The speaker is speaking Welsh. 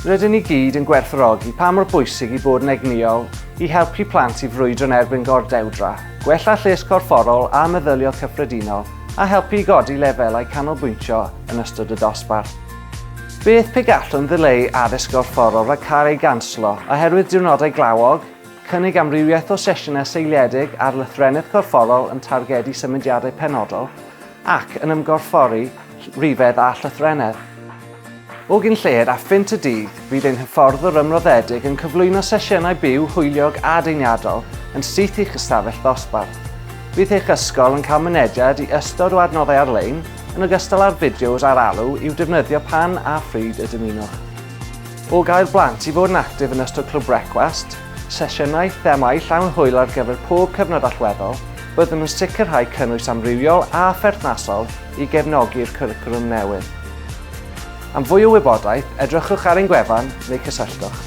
Rydyn ni gyd yn gwerthfawrogi pa mor bwysig i bod yn egnïol i helpu plant i frwydro yn erbyn gordewdra, gwella lles corfforol a meddyliol cyffredinol a helpu i godi lefelau canolbwyntio yn ystod y dosbarth. Beth pe gallwn ddileu addysg gorfforol rhag cael ei ganslo oherwydd diwrnodau glawog, cynnig amrywiaeth o sesiynau seiliedig ar lythrennedd corfforol yn targedu symudiadau penodol ac yn ymgorffori rhifedd a llythrennedd? O gyn lleied a phynt y dydd, bydd ein hyfforddwr ymroddedig yn cyflwyno sesiynau byw hwyliog a deniadol yn syth i'ch ystafell ddosbarth. Bydd eich ysgol yn cael mynediad i ystod o adnoddau ar-lein, yn ogystal â'r fideos ar alw i'w defnyddio pan a phryd y dymunwch. O gael blant i fod yn actif yn ystod Clwb Brecwast, sesiynau themâu llawn hwyl ar gyfer pob cyfnod allweddol, byddwn yn sicrhau cynnwys amrywiol a pherthnasol i gefnogi'r cwricwlwm newydd. Am fwy o wybodaeth, edrychwch ar ein gwefan neu cysylltwch.